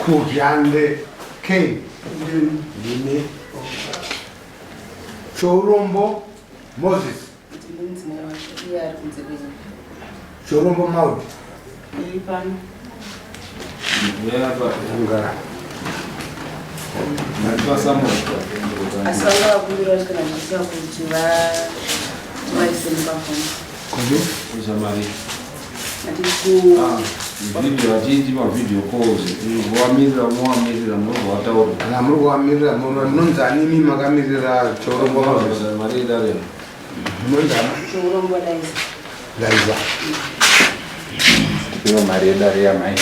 Kuryande Kane. Ndini. Chourombo Moses. Ndini mudzimai wacho iye ari kunze kwenyika. Chourombo Maud. Iri pano. Ungara. Asi vanga vakumbira kuti kana zvichiita kuti vaise mupafoni. Kupi? Kushamari. Ati ku Video vazhinji mavideo calls kuvamirira movamirira munozovataura. Kana muri kuvamirira munonzani imi makamirira Chourombo Moses. Mari idare. Munonzani? Chourombo Laiza. Laiza. Iwo mari yedare yamai.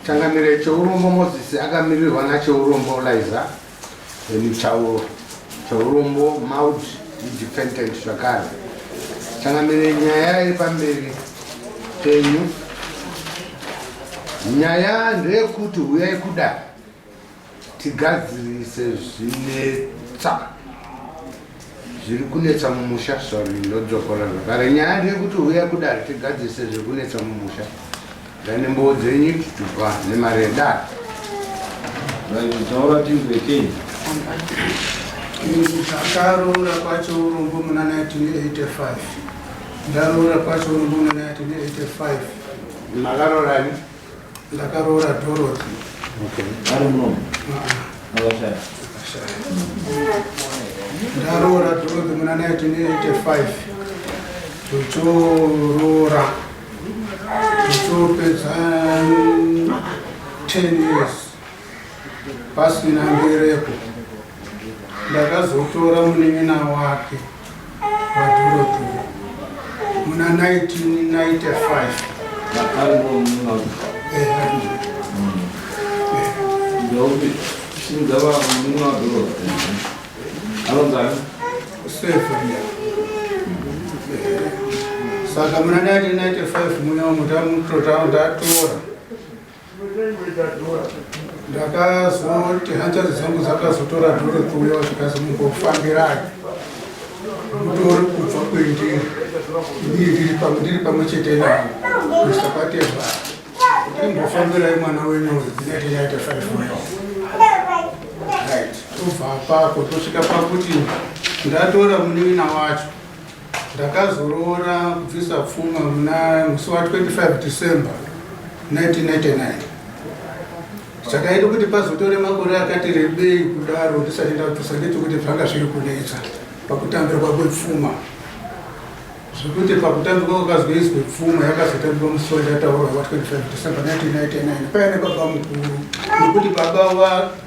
Changamire Chourombo Moses akamirirwa naChourombo Laiza then Chourombo Maud independent zvakare. Changamire nyaya iri pamberi penyu. Nyaya ndeyekuti huyai kudare tigadzirise zvinetsa zviri kunetsa mumusha. Sorry, ndodzokora zvakare. Nyaya ndeyekuti huyai kudare tigadzirise zviri kunetsa mumusha. Ndane mbowo dzenyu chitupa nemari yedare. Right, taura tinzwe Kane. Ndakaroora kwaChourombo muna 1985. Ndaroora kwaChourombo muna 1985. Makaroorani? Ndakaroora Dorothy. Okay. Ari muno. Ah, Akashaya. Ndaroora Dorothy muna 1985. Tochoroora. Tochopedza 10 years pasina mbereko. Ndakazotora munin'ina wake waDorothy muna 1995. Ari muno. Eh, ari. Ndeupi? Simudza munin'ina waDorothy. Anonzani? Severia. Saka muna 1995 muno mutamutotawo ndatora. Ndakazoti hanzvadzi dzangu dzakazotora Dorothy uya zvikazi mumbofambirai. Mutori kubva kwendiri. Inini ndiri pamwe ndiri pamwe chete navo. Mr. Pateva. Imbofambirai mwana wenyu uyu 1995 uyo. Right. Tobva apapo tosvika pakuti ndatora munin'ina wacho. Ndakazoroora kubvisa pfuma muna musi wa 25 December 1999. Chakaita kuti pazotore makore akati rebei kudaro ndisati ndabvisa ndechekuti zvanga zviri kunetsa pakutambirwa kwepfuma. Zvekuti pakutambirwa kwakazoizwe pfuma yakazotambirwa musi wandataura wa 25 December 1999 paine baba mukuru nekuti baba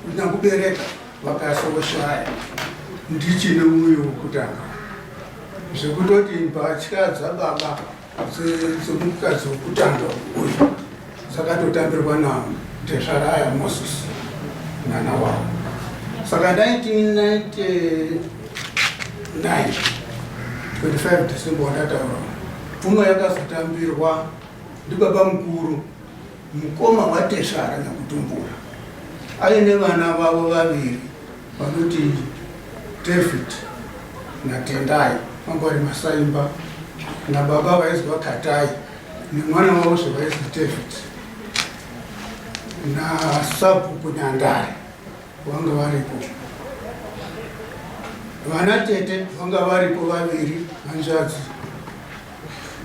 vanyakubereka vakasoshaya ndichine uyu wekutanga zvekutoti mbatya dzababa dzemukadzi wekutanga uyu dzakatotambirwa natezvaraya Moses mwana wavo. Saka 1999 25 December wandataura pfuma yakazotambirwa ndibaba mukuru mukoma watezvara nyakutumbura aine vana vavo vaviri vanoti David naTendai vanga vari masaimba nababa vaizwa Katai nemwana wavo zvevaizwi David nasabhuku Nyandare vanga varipo. Vana tete vanga varipo vaviri hanzvadzi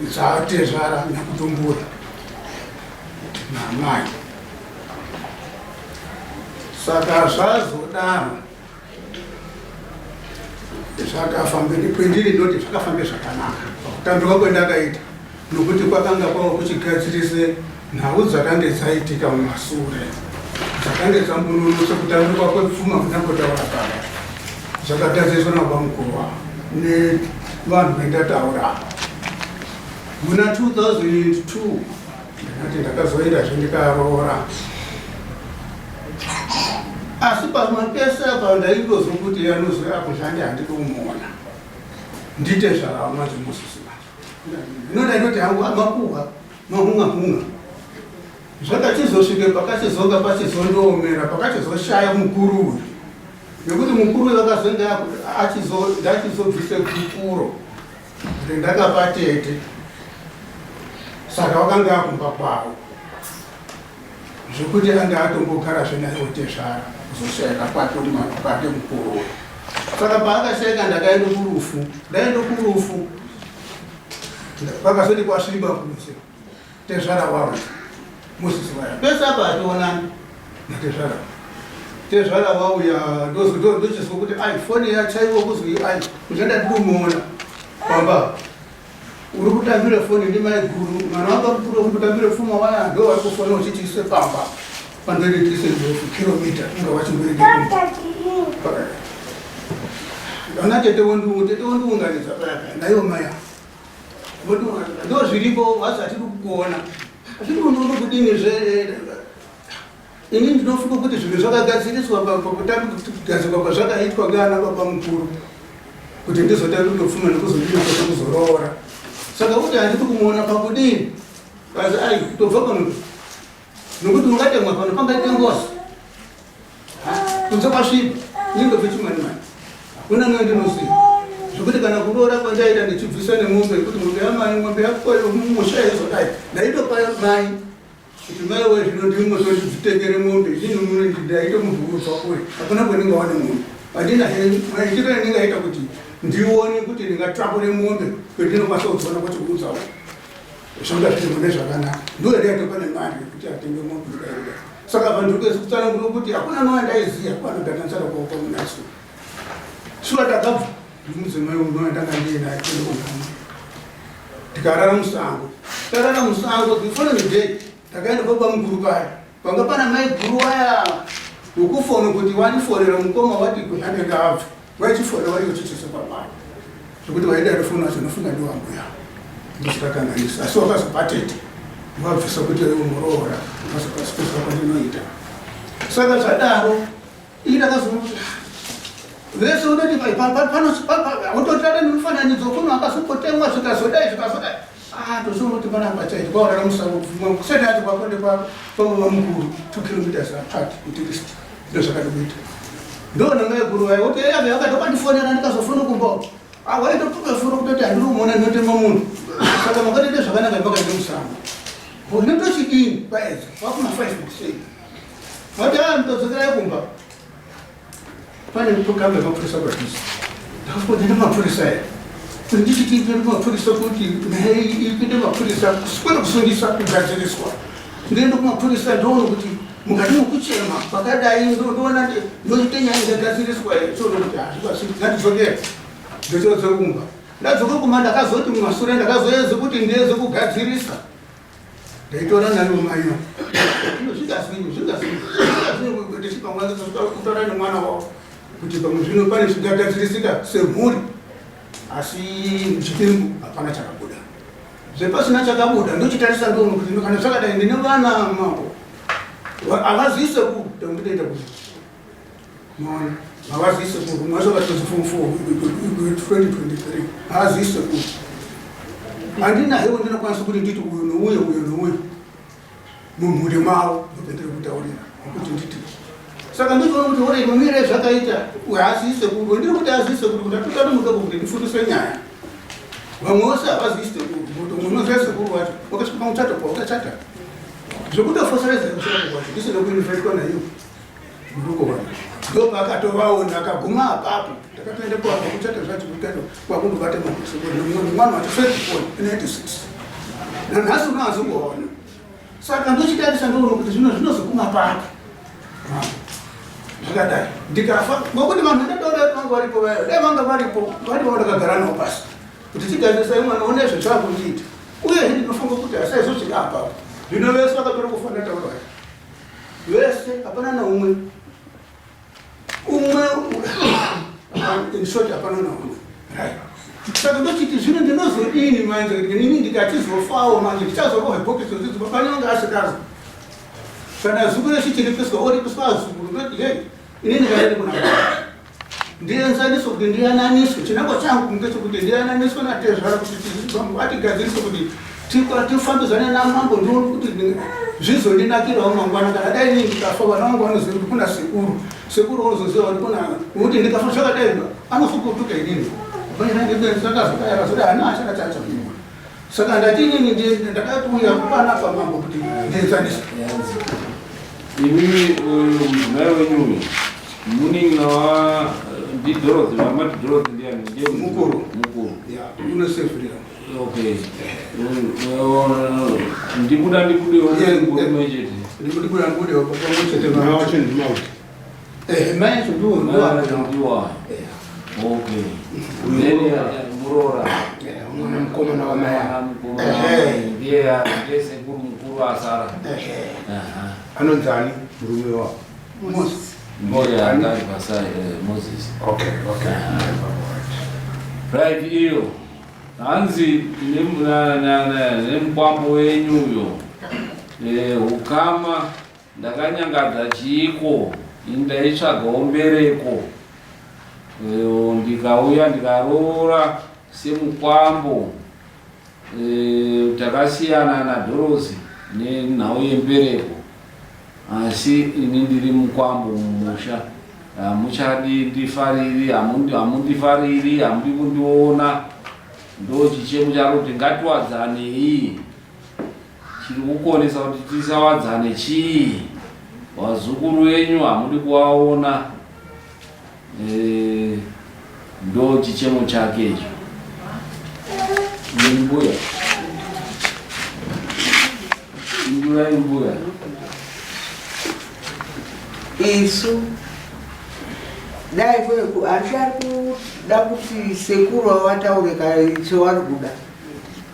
dzatezvara nyakutumbura namai. Saka zvazodaro zvakafambe kwendiri ndoti zvakafambe zvakanaka pakutambirwa kwendakaita nokuti kwakanga kwava kuchigadzirise nhau dzakange dzaitika mumasure dzakange dzambononotsa kutambirwa kwepfuma kunyangotaura kare zvakagadziriswa nabamukuru wavo nevanhu vendataura muna 2002 ndakati ndakazoendazve ndikaroora asi pamwe pese apa ndaingozwa kuti anozouya kushandi handidi kumuona ndite zvaraona zvimusisi manje. Inoda inoti hangu makuhwa mahunga hunga. Zvakachizosvike pakachizonga pachizondoomera pakachizoshaya mukuru uyu. Nekuti mukuru uyu akazonge ndachizobvise gupuro rendakapa tete. Saka wakanga akumba kwavo. Zvekuti ange atombogarazve naiwo tezvara kuzoshaika kwake kwake mukuru uyu. Saka paakashaika ndakaenda kurufu. Ndaenda kurufu. Pakazoti kwasviba kunze. Tezvara wavo Moses vaya pese apa hationani natezvara tezvara vauya ndochizwa kuti ai foni yachaiwa kuzwi ai kuchanda ndikumuona pamba uri kutambira foni ndimai guru mwana wanga mukuru uri kutambira pfuma waya ndo vari kufona uchiti ise pamba pandoende tise kilomita unga wachimboende ana tete wondiunganidza paya paya naiwo maya Ndo zviripo wazi atiri kukuona. Zviri unoona kudini zve ini ndinofunga kuti zvinhu zvakagadziriswa pakutanga kugadzirwa kwazvakaitwa ngaana baba mukuru kuti ndizotanga kutopfuma nekuzodini kwese kuzoroora saka kuti handiti kumuona pakudini kazi ai tobva pano nokuti ungatemwa pano pangaite ngozi kunze kwasviba inenge zvechimanimani hakuna mwe ndinoziva zvekuti kana kuroora kwandaita ndichibvisa nemombe yekuti mombe yamai mombe yakoyo mumusha izodai ndaitopa mai kuti mai we zvino ndimotonditengere mombe inini muno ndaito munhu unobva kure hakuna kwendingawane mombe handina maitiro andingaita kuti ndione kuti ndingatakure mombe kwendinokwanisa kudziona kuti kuudzawo Zvanga zviri mune zvakanaka. Ndiyo yataitopa nemari yekuti atenge mombe kudai kudai. Saka vanhu ndikuedza kutsanangura kuti hakuna nowa ndaiziva kwanodandansara kwako munaso. Shuwa takabva ndimudzimai unowa ndanga ndiinaye kuenda kunhamo. Tikarara musango. Tarara musango the following day takaenda kwababa mukuru paya. Panga pana mai guru waya wekufona kuti wandifonera mukoma wati kuhande ndabva. Waichifona wari uchichisa pamai. Zvekuti waida rifona wacho unofunga ndiwo ambuya. Ndosikakanganisa. Asi wakazopa tete. Wabvisa kuti iwe muroora. Wazopasipesa kwandinoita. Saka zvadaro ini ndakazoona kuti vese unoti pano nemufananidzo kuno akazombotemwa zvikazodai zvikazodai. Ah, tozoona kuti panapa chaiti kwaurara musango kusati ati kwakonde kwababa mukuru 2 kilometers apart at least. Ndozvakatokuita. Ndoona mai guru vaye kuti eya vakatobandifonera ndikazofona kumba. Ah, waitotuka furo kutoti handiri kumuona ndinotema munhu. Saka makatoita zvakanaka makaenda musango. Ko ndinotochidini kwaedza kwakuma 5 kuseni. Vati ah ndodzokerai kumba. Pane kamba yemapurisa padhuze. Ndakafunga kuti mapurisa aya. Kuti ndichiti mapurisa kuti nyaya ipinde mapurisa kwete kusungisa kugadziriswa. Ndoenda kumapurisa ndoona kuti mukati mokuchema kwakadai ndoona ndoite nyaya ingagadziriswa here toona kuti hazvibatsiri ngatidzokere. Ndochodzoka kumba. Ndadzoka kumba ndakazoti mumasure ndakazoedza kuti ndiedze kugadzirisa. Ndaitora nani maiyo. Zvikazwinyi zvikazwinyi zvikazwinyi kuti chipangwa kutaura nemwana wavo kuti pamwe zvino pane zvingagadzirisika semhuri asi muchidimbu hapana chakabuda. Zvepasina chakabuda ndochitarisa ndoona kuti kana zvakadai ndine vana mambo havazii sekuru ndinoita kuti maona havazii sekuru mwacho vakatodzi form 4 2023 havazii sekuru handina hewo ndinokwanisa kuti nditi uyu nouyo uyu nouyo mumhuri mavo ndopendiri kutaurira nokuti nditi saka nditoona kuti ore mamirire zvakaita haazii sekuru ndiri kuti azii sekuru kuti atotari mudoko kuti ndifundise nyaya vamwe vose havazii sekuru kuti umwe unoziva sekuru wacho wakasvika pamuchato pawakachata zvekutofoseredza kusekuru wacho ndisina kuinifetwa naiwo muruko wacho ndopaakatovaona akaguma apapo ndakatoenda kwako kuchata zvacho kuchata kwakundobata mwana wacho first born 96 nanhasi unoazongoona saka ndochitarisa ndoona kuti zvino zvinozoguma papi zvakadai ndikafa ngokuti vanhu ndatoona vanga varipo vaya dai vanga varipo vari vavo ndakagara navo pasi kuti tigadzirisai mwana one zvezvakundiita uye ndinofunga kuti asaizosvika apapo zvino vese vakatora kufa ndataura vese hapana naumwe umwe in short hapana naumwe right saka ndochiti zvino ndinozodini manje kuti inini ndikatizofawo manje ndichazorohwa bhokisi rodzidzi baba anenge asikazi kana zuku rechichiripiswa oripiswa azukuru ndoti hei inini ndikaende kuna baba. Ndienzaniswe kuti ndiyananiswe. Chinangwa changu ngechekuti ndiyananiswe natezvara kuti atigadzirise kuti tifambidzane namambo ndione kuti zvizondinakirawo mangwana kana dai inini ndikafa vana vangu vanoziva kuti kuna sekuru sekuru vanozoziva kuti kuna kuti ndikafa zvakadai anofa kutuka inini akazodai hana achakati achakuiwa saka ndati inini ndakauya panapa mambo kuti ndienzaniswe Imimi uyu mudzimai wenyu uyu munin'ina wa ndiDorothy vamati Dorothy ndiani ndiye Mukuru. mukuru ya unosevhurira okay ndibuda ndibudewo Yeah, murume chete ndikuda ndikudewo pamwe chete Mwana wacho ndimauti. Eh, mai acho ndiwo ndiwa okay then muroora Mwana mukomana wamai. Mwana mukuru Ehe. ndiye ndiye sekuru mukuru asara Aha. Anonzani murume wavo. Moses. ndiye anga ari pasai Moses Okay. Right iyo hanzi nemukwambo wenyu uyo ukama ndakanyangadza chiiko ini ndaitsvagawo mbereko ndikauya ndikaroora semukwambo takasiyana naDhorosi nenhau yembereko asi ini ndiri mukwambo mumusha hamuchadi ndifariri hamundifariri hamudi kundiona ndo chichemo charo kuti ngatiwadzanei chiri kukonesa kuti tisawadzane chii vazukuru venyu hamudi kuvaona ndo chichemo chake icho mbuya ingurai mbuya Isu dai kweku hanti ari kuda kuti sekuru vataure chevari kuda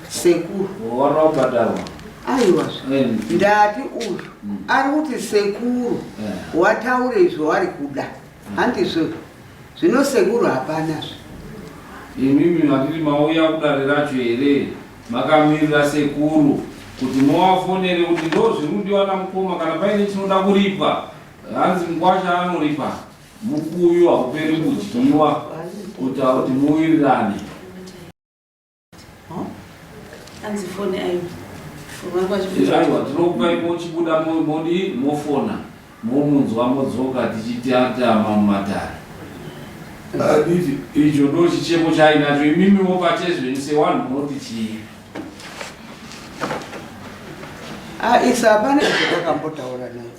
sekuru warwa kubhadharwa aiwazve ndati uyu ari kuti sekuru wataure izvo wari kuda handizvo zvino sekuru hapanazve Imimi matiri mauya kudare racho here makamirira sekuru kuti muvafonere kuti ndo zviri kudiwa namukoma kana paine chinoda kuripwa hanzi mukwasha anoripa mukuyu hauperi kudyiwa kuti kuti muwirirane Anzi foni ayo. Aiwa tinokupai mochibuda modi mofona momunzwa modzoka tichitiatama mumatare Handiti icho ndo chichemo chainacho imimiwo pachezvenyu sewanhu munoti chii Ah, isu hapana zvatakambotaura naye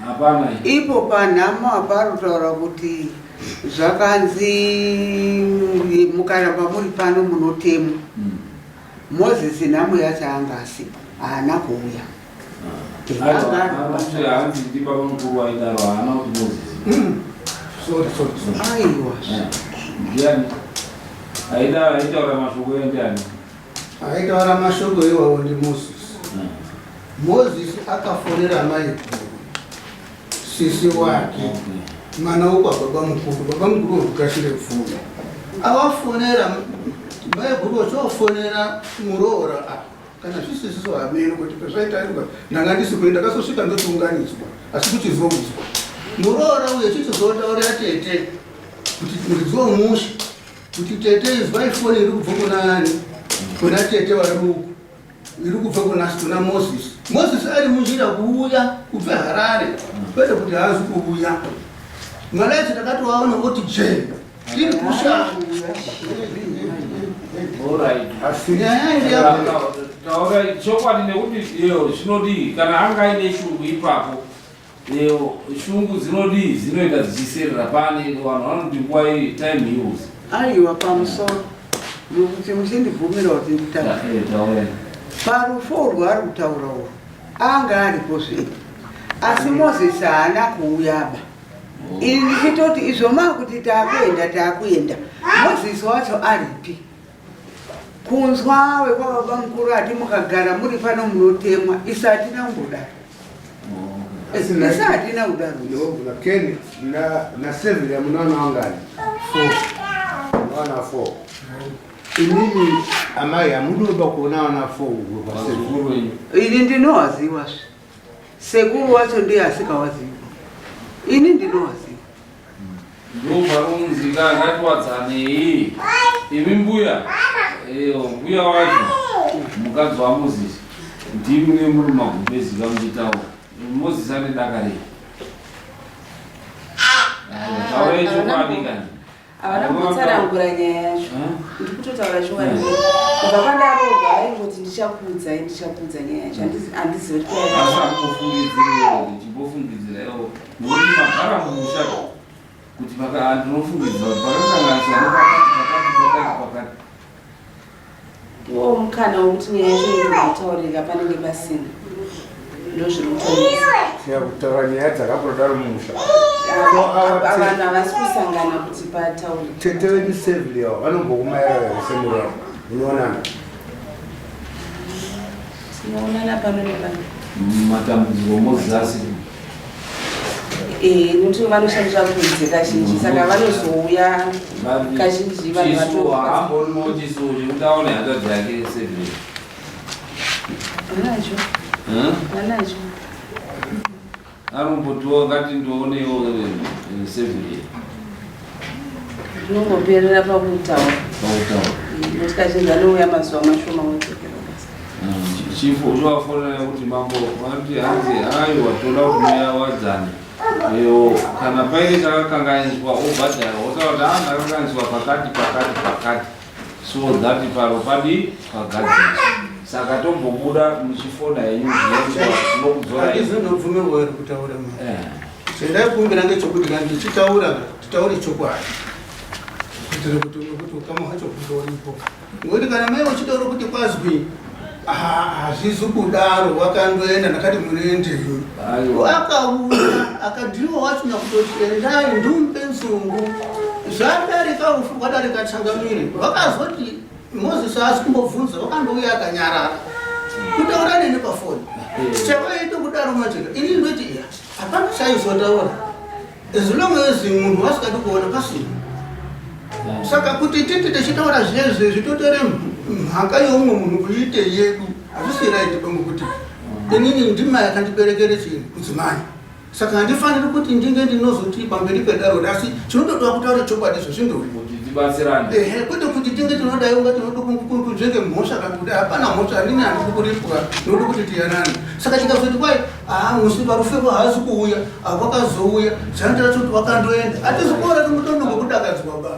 Ah, hapana ipo panhamo aparutaura kuti zvakanzi mukaramba muri pano munotemwa Moses nhamo yacho anga asipo haana kuuya Aiwa, anoti hanzi ndibaba mukuru waidaro haana kuti Moses Sorry, sorry, sorry. Aiwa ndiani aidaro aitaura mashoko iwo ndiani Aitaura mashoko iwawo ndiMoses. Moses akafonera mai guru sisi wake mwana wokwa baba mukuru baba mukuru wekugashire pfuma avafonera mai guru vachofonera muroora ah, kana zvisisiso hameno kuti pezvaitairwa ndanga ndisi kuenda ndakazosvika ndochiunganidzwa asi kuchizoudzwa muroora uyo chichizotaurira tete kuti muridzi wemusha kuti tete izwai foni iri kubva kuna ani kuna tete vari uku iri kubva kuna kuna Moses Moses ari munjira kuuya kubva Harare kwete kuti haazi kuuya mwanaidzi takatovaona oti je tiri kusha Alright. Asi nyaya iri yako Taura chokwadi nekuti iyo zvinodii kana anga aine shungu ipapo iyo shungu dzinodii dzinoita dzichiserera pane vanhu vanoti nguva iyi time heals aiwa pamusoro kuti muchindibvumira kuti nditaure Taura. parufu urwu ari kutaura urwu anga aripo zvedi asi Moses haana kuuyaba ini ndichitoti izvo makuti taakuenda taakuenda Moses wacho aripi kunzwa wekwababa mukuru ati mukagara muri pano munotemwa isu hatina kumbodaro Asi isu hatina kudaro ndinobvunza Ken na na Sevilla munowana wangani? Four. Munowana four. Inini amai hamudoba kuona wana four kwaSevilla. Vazukuru venyu. Ini ndinowaziwazve sekuru wacho ndiye asikawaziwa ini ndinowaziwa. Ndoparunzika ngatiwadzanei. Imi mbuya. Eyo mbuya wacho mukadzi waMoses. Ndimi ne muri magumbezi kamuchitaura. Moses ane daka rei? Taurai chokwadi kani. Havana kutsanangura nyaya yacho. Ndiri kutotaura chokwadi. Kubva pandaroorwa vaingoti ndichakuudzai ndichakuudza nyaya yacho. Handizivi kuti Asi hamufungidziriwo chimbofungidziraiwo nokuti magara mumusha kuti paka ndinofungidzira kuti pakakanganiswa nepakati pakati pakati pakati. Iwo mukana wekuti nyaya yacho ingotaurika panenge pasina. Ndozviri kutonetsa. Siya kutaura nyaya dzakambodaro mumusha. Vanhu havasi kusangana kuti pataurike. Tete vedu Seville ava vanombokumaira here semuroora? Munoonana? Tinoonana pano nepano. Matambudziko mozasi. Eh, nokuti vanoshandira kunze kazhinji saka vanozouya kazhinji vanhu Chisuwo haambonimo chisuwo chekuti aone hanzvadzi yake Seville. Vanacho. Vanacho. Anombotiwo ngati ndionewo Seville. Zvinongoperera pakutaura. Pakutaura. Nokuti kazhinji anouya mazuva mashoma wodzokera basa. Chifu uchivafonera kuti mambo vanoti hanzi aiwa toda kuti wadzane. Eyo kana paine chakakanganiswa obhadhara wotaura kuti ah ndakakanganiswa pakati pakati pakati so that paro padi pagadziriswa. Saka tombobuda muchifona henyu zvinoitwa tinokudzora Handizonobvumirwa here kutaura ma. Chandaikumbira ngechekuti kana ndichitaura titaure chokwadi. Kuitira kuti nekuti ukama hwacho hunge uripo. Ngokuti kana mai uchitaura kuti kwazwi hazvizi kudaro wakandoenda ndakati munoendeyi. Wakauya akadhiwa wacho nyakutoti endai ndumupe nzungu. Zvadarika rufu rwadarika changamire. Vakazoti Moses haasi kumbobvunza wakandouya akanyarara. Kutaura neni pafoni. Chavaita kudaro manje ini ndoti iya hapana chaizotaura. As long as munhu wasikadi kuona pasina. Saka kuti titi tichitaura zvezve zvitotore mhaka yeumwe munhu kuite yedu hazvisi right pamwe kuti inini ndimai akandiberekere chii mudzimai. Saka handifaniri kuti ndinge ndinozoti pamberi pedaro asi chinotodiwa kutaura chokwadi izvo zvindori. Kuti tibatsirane. Ehe, kwete kuti tinge tinodai unga tinoda kunzvenge mhosva kana kuti hapana mhosva inini handidi kuripwa ndinoda kuti tiyanane. Saka tikazoti kwai haa musi parufepo haasi kuuya akwakazouya zvanti racho kuti wakandoenda hatisi kuora timutondo ngokudakadzwa ba.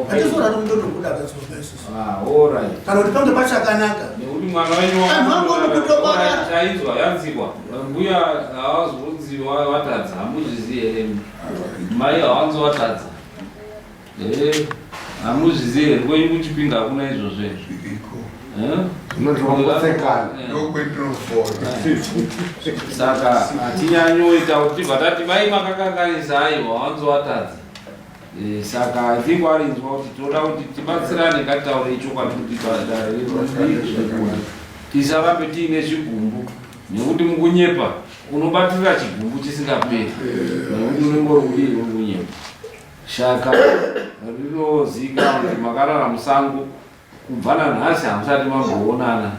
Hatisi kuora timutondo ngokudakadzwa ba isusu. Ah, all right. Kana kuti pange pachakanaka. Nekuti mwana wenyu Vanhu vangu kutobara. Chaizwa yanzikwa. Mbuya hawazonzi watadza, hamuzvizivi here? Mai hawanzi watadza. Eh, hamuzvizivi here? Kwenyu kuChipinge hakuna izvozvo here? Eh? Unoti wangotsekana. Saka hatinyanyoita kuti tibva tati mai makakanganisa, aiwa wanzi watadza. Saka I think warinzwa kuti tinoda kuti tibatsirane, ngatitaure chokwadi kuti dare redu tisarambe tiine zvigumbu, nekuti mukunyepa unobatirira chigumbu chisingaperi, nekuti unenge uri kudii, uri kunyepa. Saka rinozivikanwa kuti makarara musango kubva nanhasi hamusati mamboonana.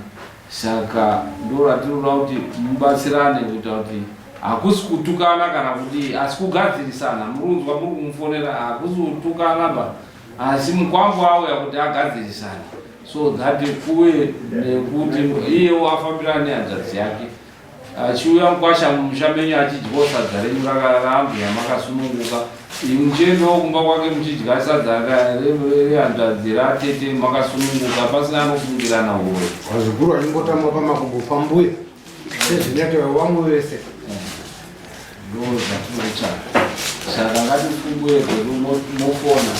Saka ndo ratinoda kuti mubatsirane kuita kuti hakusi kutukana kana kudii, asi kugadzirisana. Murunzwa muri kumufonera, hakusi kutukana ba, asi mukwambo auya kuti agadzirisane so that kuve nekuti iyewo afambirane nehanzvadzi yake. Achiuya mukwasha mumusha menyu achidyawo sadza renyu rakambuya makasununguka, muchiendawo kumba kwake muchidya sadza rehanzvadzi ratete makasununguka, pasina anofungirana horo. Vazukuru vachingotamba pamakumbo pambuya sezvinoita vamwe vese. Ndo zvatinotsvaka. Saka ngatifungue kwedu mofona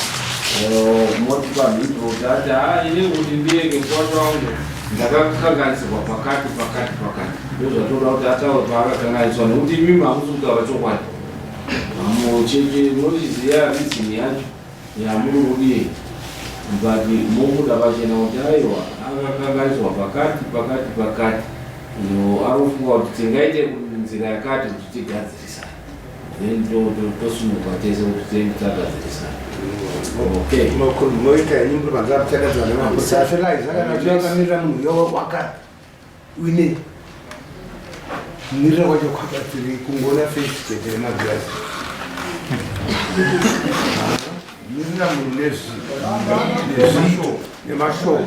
motipa mhinduro kuti ati ha ini kuti ndiyeke mukwasha wangu ndakakanganisirwa pakati pakati pakati. Ndo zvatoda kuti ataure paakakanganiswa, nekuti imimi hamusi kutaura chokwadi. Hamucheche munochiziva reason yacho yamuri kudii, but mobuda pachena kuti aiwa akakanganiswa pakati pakati pakati. Yo arofunga kuti tingaite nzira yakati kuti tigadzirisane, then tosununguka tese kuti tiende tagadzirisana. Okay. Moita henyu muri panzira muchakadzwa nemapurisa asi lai zvakanaka wakamirira munhu uyo waka uine kumirira kwacho kwakatsiri kungoona face chete nemagirazi. Mirira munhu nezviito nemashoko.